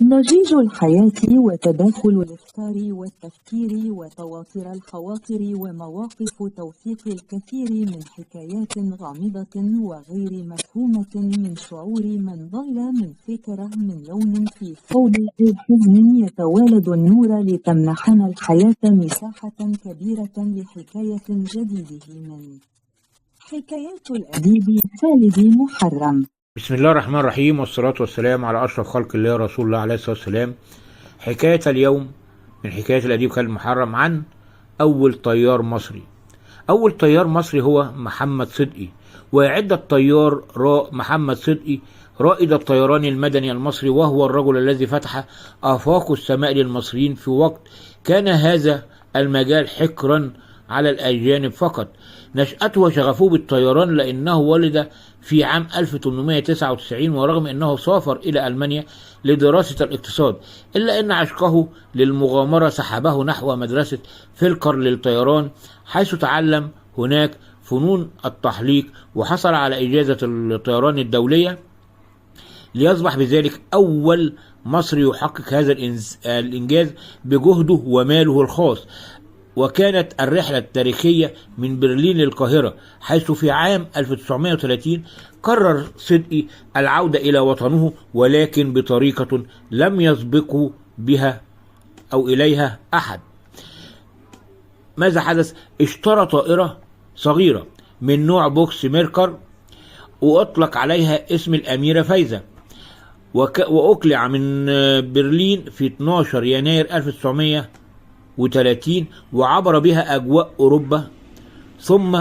ضجيج الحياة وتداخل الأفكار والتفكير وتواتر الخواطر ومواقف توثيق الكثير من حكايات غامضة وغير مفهومة من شعور من ضل من فكرة من لون في فوضى حزن يتوالد النور لتمنحنا الحياة مساحة كبيرة لحكاية جديدة من حكايات الأديب خالد محرم. بسم الله الرحمن الرحيم، والصلاة والسلام على أشرف خلق الله رسول الله عليه الصلاة والسلام. حكاية اليوم من حكاية الأديب خالد محرم عن أول طيار مصري. أول طيار مصري هو محمد صدقي، ويعد الطيار محمد صدقي رائد الطيران المدني المصري، وهو الرجل الذي فتح آفاق السماء للمصريين في وقت كان هذا المجال حكرا على الأجانب فقط. نشأته وشغفه بالطيران لأنه ولد في عام 1899، ورغم أنه سافر إلى ألمانيا لدراسة الاقتصاد، إلا أن عشقه للمغامرة سحبه نحو مدرسة فيلكر للطيران، حيث تعلم هناك فنون التحليق وحصل على إجازة الطيران الدولية، ليصبح بذلك أول مصري يحقق هذا الإنجاز بجهده وماله الخاص. وكانت الرحلة التاريخية من برلين للقاهرة، حيث في عام 1930 قرر صدقي العودة إلى وطنه، ولكن بطريقة لم يسبقه بها أو إليها أحد. ماذا حدث؟ اشترى طائرة صغيرة من نوع بوكس ميركر، وأطلق عليها اسم الأميرة فايزة، وأقلع من برلين في 12 يناير 1930، وعبر بها أجواء أوروبا، ثم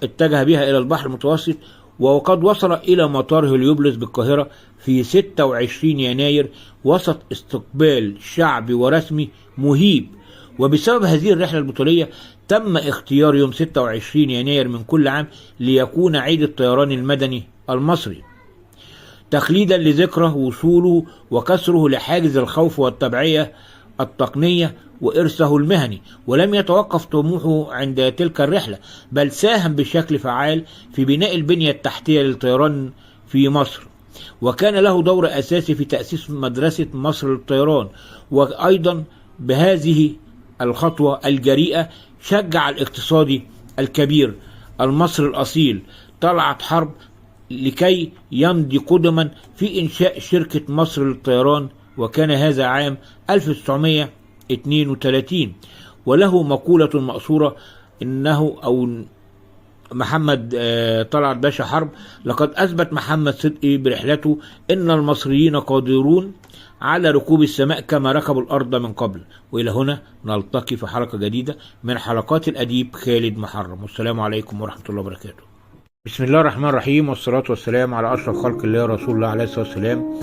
اتجه بها إلى البحر المتوسط، وقد وصل إلى مطار هليوبلس بالقاهرة في 26 يناير وسط استقبال شعبي ورسمي مهيب. وبسبب هذه الرحلة البطولية تم اختيار يوم 26 يناير من كل عام ليكون عيد الطيران المدني المصري، تخليدا لذكرى وصوله وكسره لحاجز الخوف والتبعية التقنية وإرثه المهني. ولم يتوقف طموحه عند تلك الرحلة، بل ساهم بشكل فعال في بناء البنية التحتية للطيران في مصر، وكان له دور أساسي في تأسيس مدرسة مصر للطيران. وأيضا بهذه الخطوة الجريئة شجع الاقتصادي الكبير المصري الأصيل طلعت حرب لكي يمضي قدما في إنشاء شركة مصر للطيران، وكان هذا عام 1932. وله مقولة مأثورة إنه أو محمد طلعت باشا حرب: لقد أثبت محمد صدقي برحلته إن المصريين قادرون على ركوب السماء كما ركبوا الأرض من قبل. وإلى هنا نلتقي في حلقة جديدة من حلقات الأديب خالد محرم، والسلام عليكم ورحمة الله وبركاته. بسم الله الرحمن الرحيم، والصلاة والسلام على أشرف خلق الله رسول الله عليه الصلاة والسلام.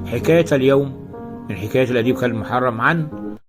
حكاية اليوم من حكاية الأديب خالد محرم عن